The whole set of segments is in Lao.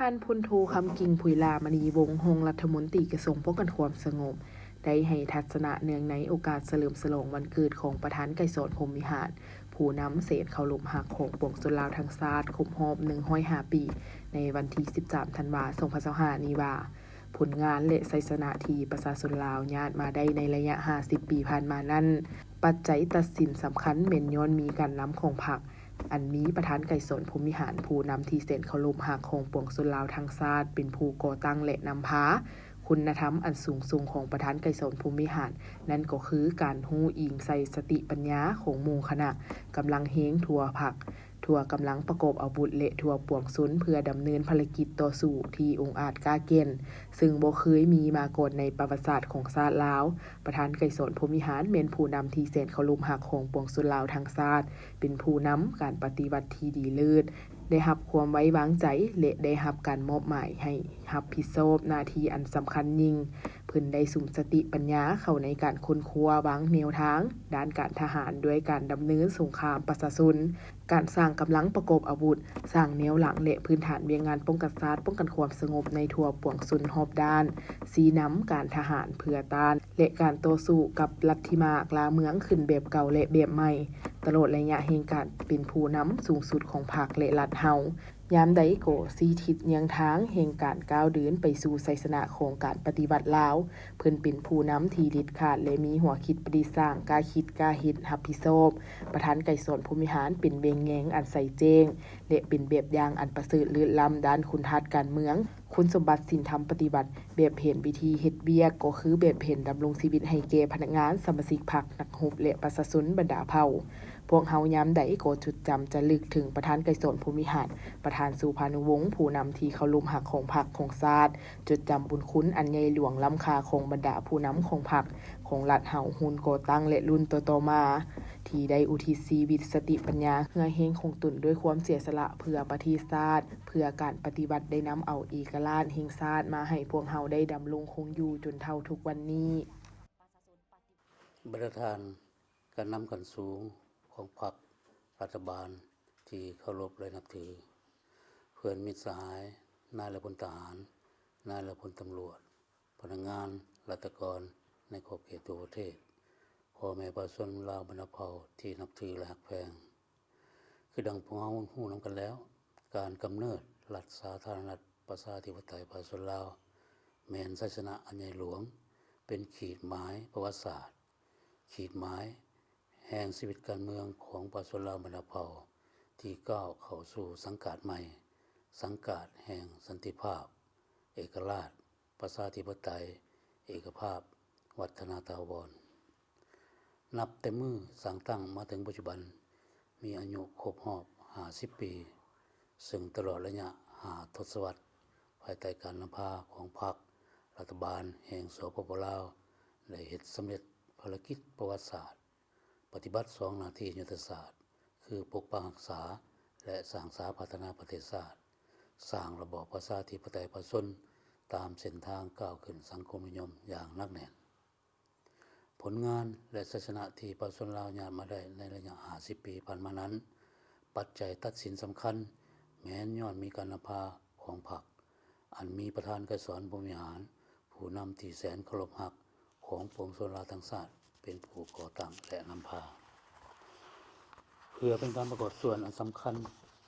ທ່ານພົນໂທ ຄຳກິ່ງ ຜຸຍຫຼ້າມະນີວົງ ຮອງລັດຖະມົນຕີກະຊວງປ້ອງກັນຄວາມສະຫງົບ ໄດ້ໃຫ້ທັດສະນະເນື່ອງໃນໂອກາດສະເຫຼີມສະຫຼອງວັນເກີດຂອງປະທານໄກສອນ ພົມວິຫານ ຜູ້ນຳແສນເຄົາລົບຮັກຂອງປວງຊົນລາວທັງຊາດ ຄົບຮອບໜຶ່ງຮ້ອຍຫ້າປີ ໃນວັນທີສິບສາມ ທັນວາ ສອງພັນຊາວຫ້ານີ້ວ່າ, ຜົນງານ ແລະ ໄຊຊະນະທີ່ປະຊາຊົນລາວຍາດມາໄດ້ໃນໄລຍະຫ້າສິບປີຜ່ານມານັ້ນ, ປັດໄຈຕັດສິນສຳຄັນແມ່ນຍ້ອນມີການນຳຂອງພັກ ອັນມີປະທານໄກສອນ ພົມວິຫານ ຜູ້ນຳທີ່ແສນເຄົາລົບຮັກຂອງປວງຊົນລາວທັງຊາດ ເປັນຜູ້ກໍ່ຕັ້ງ ແລະ ນຳພາ. ຄຸນນະທຳອັນສູງສົ່ງຂອງປະທານໄກສອນ ພົມວິຫານ ນັ້ນກໍຄືການຮູ້ອີງໃສ່ສະຕິປັນຍາຂອງໝູ່ຄະນະກຳລັງແຮງທົ່ວພັກ, ທົ່ວກຳລັງປະກອບອາວຸດ ແລະ ທົ່ວປວງຊົນ ເພື່ອດຳເນີນພາລະກິດຕໍ່ສູ້ທີ່ອົງອາດກ້າແກ່ນ, ເຊິ່ງບໍ່ເຄີຍມີມາກ່ອນໃນປະຫວັດສາດຂອງຊາດລາວ. ປະທານໄກສອນ ພົມວິຫານ ແມ່ນຜູ້ນຳທີ່ແສນເຄົາລົບຮັກຂອງປວງຊົນລາວທັງຊາດ, ເປັນຜູ້ນຳການປະຕິວັດທີ່ດີເລີດ, ໄດ້ຮັບຄວາມໄວ້ວາງໃຈ ແລະ ໄດ້ຮັບການມອບໝາຍໃຫ້ຮັບຜິດຊອບໜ້າທີ່ອັນສຳຄັນຍິ່ງ. ເພິ່ນໄດ້ສຸມສະຕິປັນຍາເຂົ້າໃນການຄົ້ນຄວ້າວາງແນວທາງດ້ານການທະຫານ ດ້ວຍການດຳເນີນສົງຄາມປະຊາຊົນ, ການສ້າງກຳລັງປະກອບອາວຸດ, ສ້າງແນວຫຼັງ ແລະ ພື້ນຖານວຽກງານປ້ອງກັນຊາດ, ປ້ອງກັນຄວາມສະຫງົບໃນທົ່ວປວງຊົນຮອບດ້ານ, ຊີ້ນຳການທະຫານເພື່ອຕ້ານ ແລະ ການຕໍ່ສູ້ກັບລັດທິມາກລ້າເມືອງຂຶ້ນແບບເກົ່າ ແລະ ແບບໃໝ່, ຕະຫຼອດໄລຍະແຫ່ງການເປັນຜູ້ນຳສູງສຸດຂອງພັກ ແລະ ລັດເຮົາ. ຍາມໃດກໍຊີ້ທິດຍ່າງທາງແຫ່ງການກ້າວເດີນໄປສູ່ໄຊຊະນະຂອງການປະຕິວັດລາວ. ເພິ່ນເປັນຜູ້ນຳທີ່ເດັດຂາດ ແລະ ມີຫົວຄິດປະດິດສ້າງ, ກ້າຄິດ, ກ້າເຮັດ, ຮັບຜິດຊອບ. ປະທານໄກສອນ ພົມວິຫານ ເປັນແວງແຍງອັນໃສແຈ້ງ ແລະ ເປັນແບບຢ່າງອັນປະເສີດເລີດລ້ຳດ້ານຄຸນທາດການເມືອງ, ຄຸນສົມບັດສິນທຳປະຕິວັດ, ແບບແຜນວິທີເຮັດວຽກກໍຄືແບບແຜນດຳລົງຊີວິດໃຫ້ແກ່ພະນັກງານ, ສະມາຊິກພັກ, ນັກຮົບ ແລະ ປະຊາຊົນບັນດາເຜົ່າ. ພວກເຮົາຍາມໃດກໍຈົດຈຳຈະລຶກເຖິງປະທານໄກສອນ ພົມວິຫານ, ປະທານ ໂສພານຸວົງ, ຜູ້ນຳທີ່ເຄົາລົບຮັກຂອງພັກຂອງຊາດ, ຈົດຈຳບຸນຄຸນອັນໃຫຍ່ຫຼວງລ້ຳຄ່າຂອງບັນດາຜູ້ນຳຂອງພັກ, ຂອງລັດເຮົາ, ຮຸ່ນກໍ່ຕັ້ງ ແລະ ລຸ້ນຕໍ່ໆມາ, ທີ່ໄດ້ອຸທິດຊີວິດ, ສະຕິປັນຍາ, ເຫື່ອແຮງຂອງຕົນດ້ວຍຄວາມເສຍສະຫຼະເພື່ອປະເທດຊາດ, ເພື່ອການປະຕິວັດໄດ້ນຳເອົາເອກະລາດແຫ່ງຊາດມາໃຫ້ພວກເຮົາໄດ້ດຳລົງຄົງຢູ່ຈົນເທົ່າທຸກວັນນີ້. ບັນດາທ່ານ ການນຳຂັ້ນສູງຂອງພັກ, ລັດຖະບານທີ່ເຄົາລົບ ແລະ ນັບຖື, ເພື່ອນມິດສະຫາຍ, ນາຍ ແລະ ພົນທະຫານ, ນາຍ ແລະ ພົນຕຳຫຼວດ, ພະນັກງານ, ລັດຖະກອນໃນຂອບເຂດທົ່ວປະເທດ, ພໍ່ແມ່ປະຊາຊົນລາວບັນດາເຜົ່າທີ່ນັບຖື ແລະ ຮັກແພງ. ຄືດັ່ງພວກເຮົາຮູ້ນຳກັນແລ້ວ, ການກຳເນີດລັດສາທາລະນະລັດປະຊາທິປະໄຕປະຊາຊົນລາວ ແມ່ນໄຊຊະນະອັນໃຫຍ່ຫຼວງ, ເປັນຂີດໝາຍປະຫວັດສາດ, ຂີດໝາຍແຫ່ງຊີວິດການເມືອງຂອງປະຊາຊົນລາວບັນດາເຜົ່າ ທີ່ກ້າວເຂົ້າສູ່ສັງກາດໃໝ່, ສັງກາດແຫ່ງສັນຕິພາບ, ເອກະລາດ, ປະຊາທິປະໄຕ, ເອກະພາບ, ວັດທະນາຖາວອນ. ນັບແຕ່ມື້ສ້າງຕັ້ງມາເຖິງປັດຈຸບັນ ມີອາຍຸຄົບຮອບຫ້າສິບປີ, ເຊິ່ງຕະຫຼອດໄລຍະຫ້າທົດສະວັດ ພາຍໃຕ້ການນຳພາຂອງພັກ, ລັດຖະບານແຫ່ງ ສປປ ລາວ ໄດ້ເຮັດສຳເລັດພາລະກິດປະຫວັດສາດ, ປະຕິບັດສອງໜ້າທີ່ຍຸດທະສາດ ຄືປົກປັກຮັກສາ ແລະ ສ້າງສາພັດທະນາປະເທດຊາດ, ສ້າງລະບອບປະຊາທິປະໄຕປະຊາຊົນຕາມເສັ້ນທາງກ້າວຂຶ້ນສັງຄົມນິຍົມຢ່າງໜັກແໜ້ນ. ຜົນງານ ແລະ ໄຊຊະນະທີ່ປະຊາຊົນລາວຍາດມາໄດ້ໃນໄລຍະຫ້າສິບປີຜ່ານມານັ້ນ, ປັດໄຈຕັດສິນສຳຄັນແມ່ນຍ້ອນມີການນຳພາຂອງພັກ ອັນມີປະທານໄກສອນ ພົມວິຫານ, ຜູ້ນຳທີ່ແສນເຄົາລົບຮັກຂອງປວງຊົນລາວທັງຊາດ ເປັນຜູ້ກໍ່ຕັ້ງ ແລະ ນຳພາ. ເພື່ອເປັນການປະກອບສ່ວນອັນສຳຄັນ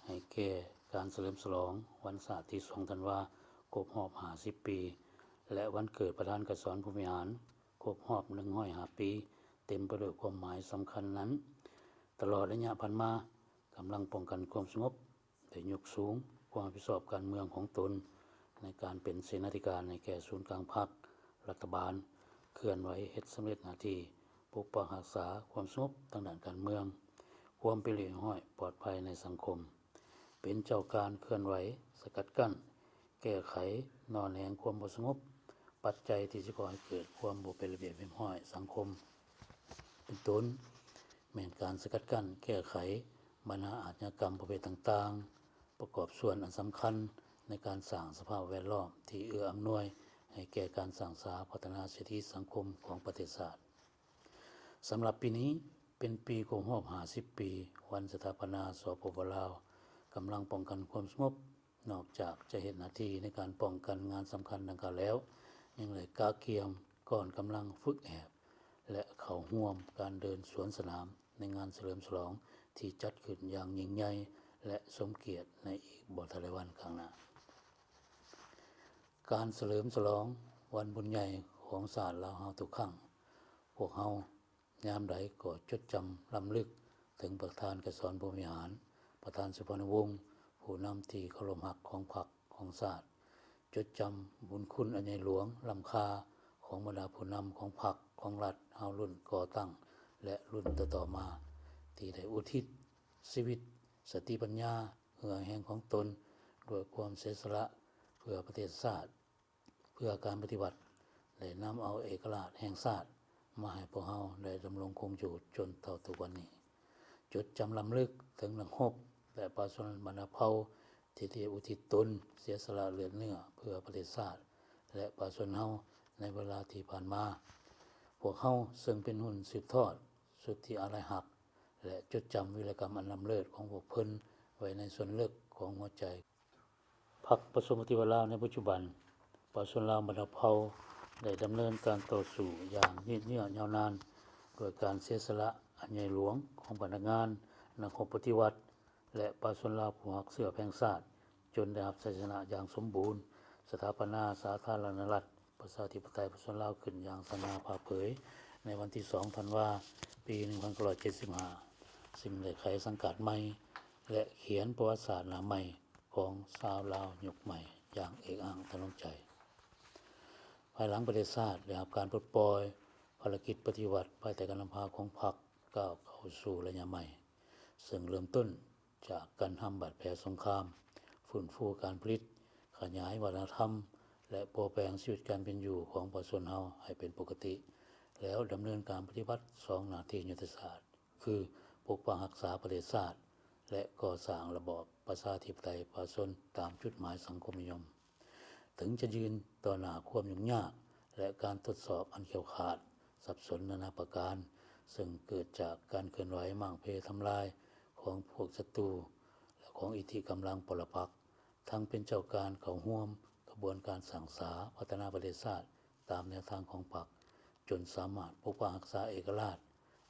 ໃຫ້ແກ່ການສະເຫຼີມສະຫຼອງວັນຊາດທີສອງ ທັນວາ ຄົບຮອບຫ້າສິບປີ ແລະ ວັນເກີດປະທານໄກສອນ ພົມວິຫານ ຄົບຮອບໜຶ່ງຮ້ອຍຫ້າປີ ເຕັມໄປດ້ວຍຄວາມໝາຍສຳຄັນນັ້ນ, ຕະຫຼອດໄລຍະຜ່ານມາ, ກຳລັງປ້ອງກັນຄວາມສະຫງົບ ໄດ້ຍົກສູງຄວາມຮັບຜິດຊອບການເມືອງຂອງຕົນ ໃນການເປັນເສນາທິການໃຫ້ແກ່ສູນກາງພັກ, ລັດຖະບານ, ເຄື່ອນໄຫວເຮັດສຳເລັດໜ້າທີ່ປົກປັກຮັກສາຄວາມສະຫງົບທາງດ້ານການເມືອງ, ຄວາມເປັນລຽບຮ້ອຍປອດໄພໃນສັງຄົມ, ເປັນເຈົ້າການເຄື່ອນໄຫວສະກັດກັ້ນ, ແກ້ໄຂ, ໜໍ່ແນງຄວາມບໍ່ສະຫງົບ, ປັດໄຈທີ່ຈະກໍ່ໃຫ້ເກີດຄວາມບໍ່ເປັນລະບຽບຮຽບຮ້ອຍສັງຄົມ ເປັນຕົ້ນ ແມ່ນການສະກັດກັ້ນແກ້ໄຂບັນຫາອາດຍາກຳປະເພດຕ່າງໆ, ປະກອບສ່ວນອັນສຳຄັນໃນການສ້າງສະພາບແວດລ້ອມທີ່ເອື້ອອຳນວຍໃຫ້ແກ່ການສ້າງສາພັດທະນາເສດຖະກິດສັງຄົມຂອງປະເທດຊາດ. ສຳລັບປີນີ້ເປັນປີຄົບຮອບຫ້າສິບປີ ວັນສະຖາປະນາ ສປປ ລາວ, ກຳລັງປ້ອງກັນຄວາມສະຫງົບ ນອກຈາກຈະເຮັດໜ້າທີ່ໃນການປ້ອງກັນງານສຳຄັນດັ່ງກ່າວແລ້ວ, ຍັງໄດ້ກະກຽມກ້ອນກຳລັງຝຶກແອບ ແລະ ເຂົ້າຮ່ວມການເດີນສວນສະໜາມໃນງານສະເຫຼີມສະຫຼອງທີ່ຈັດຂຶ້ນຢ່າງຍິ່ງໃຫຍ່ ແລະ ສົມກຽດໃນອີກບໍ່ທັນຫຼາຍວັນຂ້າງໜ້າ. ການສະເຫຼີມສະຫຼອງວັນບຸນໃຫຍ່ຂອງຊາດລາວເຮົາທຸກຄັ້ງ, ພວກເຮົາຍາມໃດກໍຈົດຈຳລຳລຶກເຖິງປະທານໄກສອນ ພົມວິຫານ, ປະທານສຸພານຸວົງ, ຜູ້ນຳທີ່ເຄົາລົບຮັກຂອງພັກຂອງຊາດ, ຈົດຈຳບຸນຄຸນອັນໃຫຍ່ຫຼວງລ້ຳຄ່າຂອງບັນດາຜູ້ນຳຂອງພັກຂອງລັດເຮົາລຸ້ນກໍ່ຕັ້ງ ແລະ ລຸ້ນຕໍ່ໆມາ ທີ່ໄດ້ອຸທິດຊີວິດ, ສະຕິປັນຍາ, ເຫື່ອແຮງຂອງຕົນດ້ວຍຄວາມເສຍສະຫຼະເພື່ອປະເທດຊາດ, ເພື່ອການປະຕິວັດ ແລະ ນຳເອົາເອກະລາດແຫ່ງຊາດມາໃຫ້ພວກເຮົາໄດ້ດຳລົງຄົງຢູ່ຈົນເທົ່າທຸກວັນນີ້. ຈົດຈຳລຳລຶກເຖິງນັກຮົບ ແລະ ປະຊາຊົນບັນດາເຜົ່າທີ່ໄດ້ອຸທິດຕົນເສຍສະຫຼະເລືອດເນື້ອເພື່ອປະເທດຊາດ ແລະ ປະຊາຊົນເຮົາໃນເວລາທີ່ຜ່ານມາ. ພວກເຮົາເຊິ່ງເປັນຮຸ່ນສືບທອດ ສຸດທີ່ອາລັຍຮັກ ແລະ ຈົດຈຳວິລະກຳອັນລ້ຳເລີດຂອງພວກເພິ່ນໄວ້ໃນສ່ວນເລິກຂອງຫົວໃຈ. ພັກປະຊາຊົນປະຕິວັດລາວໃນປັດຈຸບັນ, ປະຊາຊົນລາວບັນດາເຜົ່າໄດ້ດຳເນີນການຕໍ່ສູ້ຢ່າງຍືດເຍື້ອຍາວນານ ດ້ວຍການເສຍສະຫຼະອັນໃຫຍ່ຫຼວງຂອງພະນັກງານ, ນັກຮົບປະຕິວັດ ແລະ ປະຊາຊົນລາວຜູ້ຮັກເຊື້ອແພງຊາດ, ຈົນໄດ້ຮັບໄຊຊະນະຢ່າງສົມບູນ, ສະຖາປະນາສາທາລະນະລັດ ປະຊາທິປະໄຕປະຊາຊົນລາວຂຶ້ນຢ່າງສະຫງ່າຜ່າເຜີຍໃນວັນທີສອງທັນວາ ປີໜຶ່ງພັນເກົ້າຮ້ອຍເຈັດສິບຫ້າ ຊຶ່ງໄດ້ໄຂສັງກັດໃໝ່ ແລະ ຂຽນປະຫວັດສາດໜ້າໃໝ່ຂອງຊາວລາວຍຸກໃໝ່ຢ່າງເອກອ້າງທະນົງໃຈ. ພາຍຫຼັງປະເທດຊາດໄດ້ຮັບການປົດປ່ອຍ, ພາລະກິດປະຕິວັດພາຍໃຕ້ການນຳພາຂອງພັກກ້າວເຂົ້າສູ່ໄລຍະໃໝ່, ເຊິ່ງເລີ່ມຕົ້ນ ຈາກການທຳບາດແຜສົງຄາມ, ຟື້ນຟູການຜະລິດ, ຂະຫຍາຍວັດທະນະທຳ ແລະ ປົວແປງຊີວິດການເປັນຢູ່ຂອງປະຊາຊົນເຮົາໃຫ້ເປັນປົກກະຕິ, ແລ້ວດຳເນີນການປະຕິບັດສອງໜ້າທີ່ຍຸດທະສາດ ຄື ປົກປັກຮັກສາປະເທດຊາດ ແລະ ກໍ່ສ້າງລະບອບປະຊາທິປະໄຕປະຊາຊົນຕາມຈຸດໝາຍສັງຄົມນິຍົມ. ເຖິງຈະຢືນຕໍ່ໜ້າຄວາມຫຍຸ້ງຍາກ ແລະ ການທົດສອບອັນຂຽວຂາດ ສັບສົນນານາປະການ, ເຊິ່ງເກີດຈາກການເຄື່ອນໄຫວມ້າງເພທຳລາຍຂອງພວກສັດຕູ ແລະ ຂອງອິດທິກຳລັງປໍລະປັກ, ທັງເປັນເຈົ້າການເຂົ້າຮ່ວມຂະບວນການສ້າງສາພັດທະນາປະເທດຊາດຕາມແນວທາງຂອງພັກ, ຈົນສາມາດປົກປັກຮັກສາເອກະລາດ,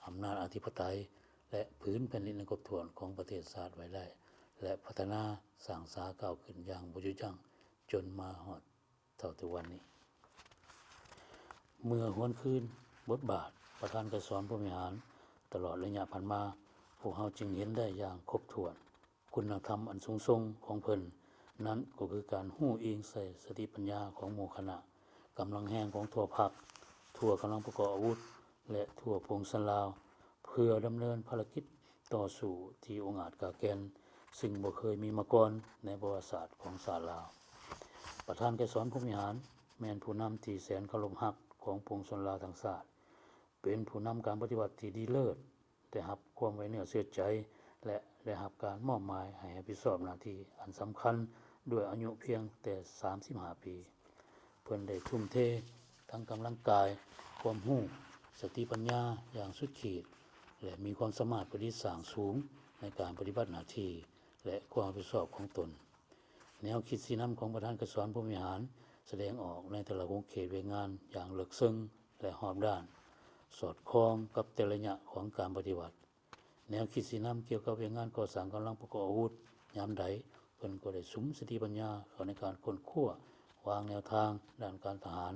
ອຳນາດອະທິປະໄຕ ແລະ ຜືນແຜ່ນດິນອັນຄົບຖ້ວນຂອງປະເທດຊາດໄວ້ໄດ້ ແລະ ພັດທະນາສ້າງສາກ້າວຂຶ້ນຢ່າງບໍ່ຢຸດຢັ້ງ ຈົນມາຮອດເທົ່າທຸກວັນນີ້. ເມື່ອຫວນຄືນບົດບາດປະທານໄກສອນ ພົມວິຫານ ຕະຫຼອດໄລຍະຜ່ານມາ, ພວກເຮົາຈຶ່ງເຫັນໄດ້ຢ່າງຄົບຖ້ວນ ຄຸນນະທຳອັນສູງສົ່ງຂອງເພິ່ນ, ນັ້ນກໍຄືການຮູ້ອີງໃສ່ສະຕິປັນຍາຂອງໝູ່ຄະນະ, ກຳລັງແຮງຂອງທົ່ວພັກ, ທົ່ວກຳລັງປະກອບອາວຸດ ແລະ ທົ່ວປວງຊົນລາວ ເພື່ອດຳເນີນພາລະກິດຕໍ່ສູ້ທີ່ອົງອາດກາແກ່ນ, ຊຶ່ງບໍ່ເຄີຍມີມາກ່ອນໃນປະຫວັດສາດຂອງຊາດລາວ. ປະທານໄກສອນ ພົມວິຫານ ແມ່ນຜູ້ນຳທີ່ແສນເຄົາລົບຮັກຂອງປວງຊົນລາວທັງຊາດ, ເປັນຜູ້ນຳການປະຕິວັດທີ່ດີເລີດ, ໄດ້ຮັບຄວາມໄວ້ເນື້ອເຊື່ອໃຈ ແລະ ໄດ້ຮັບການມອບໝາຍໃຫ້ຮັບຜິດຊອບໜ້າທີ່ອັນສຳຄັນດ້ວຍອາຍຸພຽງແຕ່ສາມສິບຫ້າປີ. ເພິ່ນໄດ້ທຸ່ມເທທັງກຳລັງກາຍ, ຄວາມຮູ້, ສະຕິປັນຍາຢ່າງສຸດຂີດ ແລະ ມີຄວາມສາມາດປະດິດສ້າງສູງໃນການປະຕິບັດໜ້າທີ່ ແລະ ຄວາມຮັບຜິດຊອບຂອງຕົນ. ແນວຄິດຊີ້ນຳຂອງປະທານໄກສອນ ພົມວິຫານ ສະແດງອອກໃນແຕ່ລະຂົງເຂດວຽກງານຢ່າງເລິກເຊິ່ງ ແລະ ຮອບດ້ານ, ສອດຄ່ອງກັບແຕ່ລະໄລຍະຂອງການປະຕິວັດ. ແນວຄິດຊີ້ນຳກ່ຽວກັບວຽກງານກໍ່ສ້າງກຳລັງປະກອບອາວຸດຍາມໃດ, ເພິ່ນກໍໄດ້ສຸມສະຕິປັນຍາເຂົ້າໃນການຄົ້ນຄວ້າວາງແນວທາງດ້ານການທະຫານ,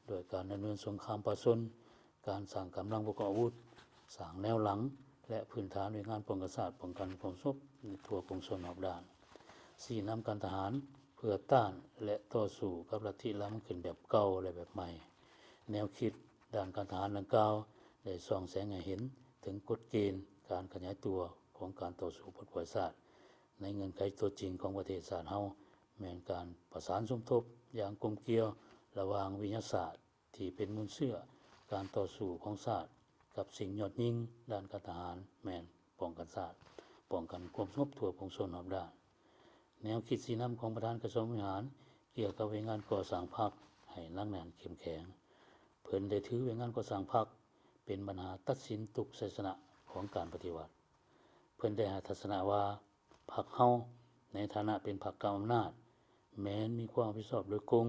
ດ້ວຍການດຳເນີນສົງຄາມປະຊາຊົນ, ການສ້າງກຳລັງປະກອບອາວຸດ, ສ້າງແນວຫຼັງ ແລະ ພື້ນຖານວຽກງານປ້ອງກັນຊາດ, ປ້ອງກັນຄວາມສະຫງົບໃນທົ່ວປວງຊົນຮອບດ້ານ, ຊີ້ນຳການທະຫານເພື່ອຕ້ານ ແລະ ຕໍ່ສູ້ກັບລັດທິລາມະຂຶ້ນແບບເກົ່າ ແລະ ແບບໃໝ່. ແນວຄິດດ້ານການທະຫານດັ່ງກ່າວ ໄດ້ສ່ອງແສງໃຫ້ເຫັນເຖິງກົດເກນການຂະຫຍາຍຕົວຂອງການຕໍ່ສູ້ປົດປ່ອຍຊາດ ໃນເງື່ອນໄຂຕົວຈິງຂອງປະເທດຊາດເຮົາ ແມ່ນການປະສານສົມທົບຢ່າງກົມກ່ຽວລະຫວ່າງວິທະຍາສາດ ທີ່ເປັນມູນເຊື້ອການຕໍ່ສູ້ຂອງຊາດ ກັບສິ່ງຍອດຍິ່ງດ້ານການທະຫານ ແມ່ນປ້ອງກັນຊາດ, ປ້ອງກັນຄວາມສະຫງົບທົ່ວປວງຊົນຮອບດ້ານ. ແນວຄິດຊີ້ນຳຂອງປະທານໄກສອນ ພົມວິຫານ ກ່ຽວກັບວຽກງານກໍ່ສ້າງພັກໃຫ້ໜັກແໜ້ນເຂັ້ມແຂງ. ເພິ່ນໄດ້ຖືວຽກງານກໍ່ສ້າງພັກເປັນບັນຫາຕັດສິນທຸກໄຊຊະນະຂອງການປະຕິວັດ. ເພິ່ນໄດ້ໃຫ້ທັດສະນະວ່າ ພັກເຮົາ ໃນຖານະເປັນພັກກຳອຳນາດ ແມ່ນມີຄວາມຮັບຜິດຊອບໂດຍກົງ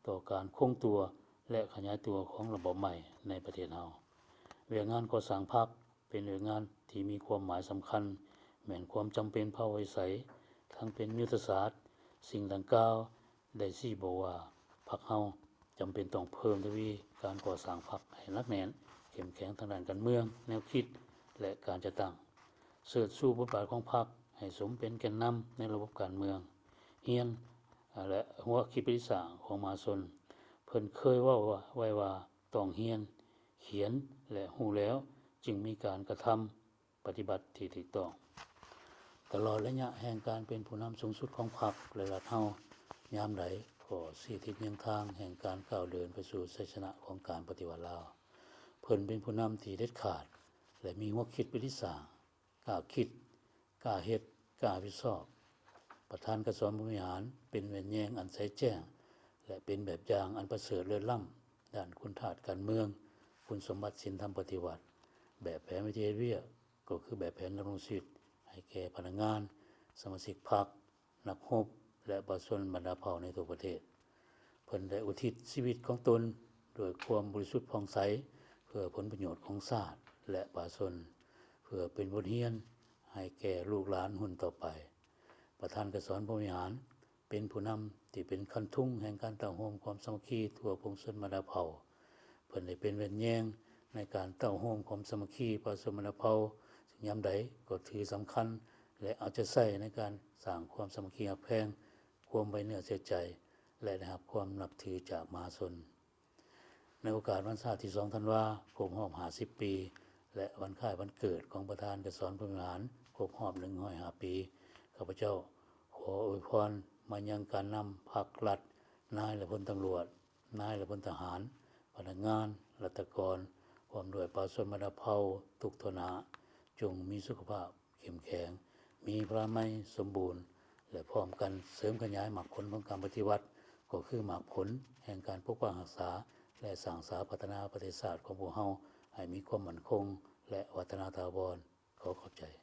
ຕໍ່ການຄົງຕົວ ແລະ ຂະຫຍາຍຕົວຂອງລະບອບໃໝ່ໃນປະເທດເຮົາ. ວຽກງານກໍ່ສ້າງພັກເປັນວຽກງານທີ່ມີຄວາມໝາຍສຳຄັນ, ແມ່ນຄວາມຈຳເປັນພາວະວິໄສ, ທັງເປັນຍຸດທະສາດ. ສິ່ງດັ່ງກ່າວໄດ້ຊີ້ບອກວ່າ ພັກເຮົາຈຳເປັນຕ້ອງເພີ່ມທະວີການກໍ່ສ້າງພັກໃຫ້ໜັກແໜ້ນ, ເຂັ້ມແຂງທາງດ້ານການເມືອງ, ແນວຄິດ ແລະ ການຈັດຕັ້ງ, ເຊີດຊູບົດບາດຂອງພັກໃຫ້ສົມເປັນແກນນຳໃນລະບົບການເມືອງ, ຮຽນ ແລະ ຫົວຄິດປະດິດສ້າງຂອງມະຫາຊົນ. ເພິ່ນເຄີຍເວົ້າໄວ້ວ່າ ຕ້ອງຮຽນ, ຂຽນ ແລະ ຮູ້ແລ້ວຈຶ່ງມີການກະທຳປະຕິບັດທີ່ຖືກຕ້ອງ. ຕະຫຼອດໄລຍະແຫ່ງການເປັນຜູ້ນຳສູງສຸດຂອງພັກ ແລະ ລັດເຮົາ, ຍາມໃດກໍຊີ້ທິດຍາງທາງແຫ່ງການກ້າວເດີນໄປສູ່ໄຊຊະນະຂອງການປະຕິວັດລາວ. ເພິ່ນເປັນຜູ້ນຳທີ່ເດັດຂາດ ແລະ ມີຫົວຄິດປະດິດສ້າງ, ກ້າຄິດ, ກ້າເຮັດ, ກ້າຮັບຜິດຊອບ. ປະທານກະຊວງບໍລິຫານເປັນແວ່ນແຍງອັນໃສແຈ້ງ ແລະ ເປັນແບບຢ່າງອັນປະເສີດເລີດລ້ຳດ້ານຄຸນທາດການເມືອງ, ຄຸນສົມບັດສິນທຳປະຕິວັດ, ແບບແຜນວິທີເຮັດວຽກ ກໍຄືແບບແຜນດຳລົງຊີວິດໃຫ້ແກ່ພະນັກງານ, ສະມາຊິກພັກ, ນັກຮົບ ແລະ ປະຊາຊົນບັນດາເຜົ່າໃນທົ່ວປະເທດ. ເພິ່ນໄດ້ອຸທິດຊີວິດຂອງຕົນດ້ວຍຄວາມບໍລິສຸດຜ່ອງໃສ ເພື່ອຜົນປະໂຫຍດຂອງຊາດ ແລະ ປະຊາຊົນ, ເພື່ອເປັນບົດຮຽນໃຫ້ແກ່ລູກຫຼານຮຸ່ນຕໍ່ໄປ. ປະທານກະຊວງບໍລິຫານເປັນຜູ້ນຳທີ່ເປັນຄັນທຸງແຫ່ງການເຕົ້າໂຮມຄວາມສາມັກຄີທົ່ວປວງຊົນບັນດາເຜົ່າ. ເພິ່ນໄດ້ເປັນແວ່ນແຍງໃນການເຕົ້າໂຮມຄວາມສາມັກຄີປະຊາຊົນບັນດາເຜົ່າ, ຊຶ່ງຍາມໃດກໍຖືສຳຄັນ ແລະ ເອົາໃຈໃສ່ໃນການສ້າງຄວາມສາມັກຄີຮັກແພງ, ຄວາມໄວ້ເນື້ອເຊື່ອໃຈ ແລະ ໄດ້ຮັບຄວາມນັບຖືຈາກມະຫາຊົນ. ໃນໂອກາດວັນຊາດທີສອງທັນວາ ຄົບຮອບຫ້າສິບປີ ແລະ ວັນຄ້າຍວັນເກີດຂອງປະທານກະຊວງບໍລິຫານຄົບຮອບໜຶ່ງຮ້ອຍຫ້າປີ, ຂ້າພະເຈົ້າຂໍອວຍພອນມາຍັງການນຳພັກລັດ, ນາຍ ແລະ ພົນຕຳຫຼວດ, ນາຍ ແລະ ພົນທະຫານ, ພະນັກງານ, ລັດຖະກອນ, ພ້ອມດ້ວຍປະຊາຊົນບັນດາເຜົ່າທຸກທົ່ວໜ້າ, ຈົ່ງມີສຸຂະພາບເຂັ້ມແຂງ, ມີພະລາໄມສົມບູນ ແລະ ພ້ອມກັນເສີມຂະຫຍາຍໝາກຜົນຂອງການປະຕິວັດ, ກໍຄືໝາກຜົນແຫ່ງການປົກປັກຮັກສາ ແລະ ສ້າງສາພັດທະນາປະເທດຊາດຂອງພວກເຮົາໃຫ້ມີຄວາມໝັ້ນຄົງ ແລະ ວັດທະນາຖາວອນ. ຂໍຂອບໃຈ.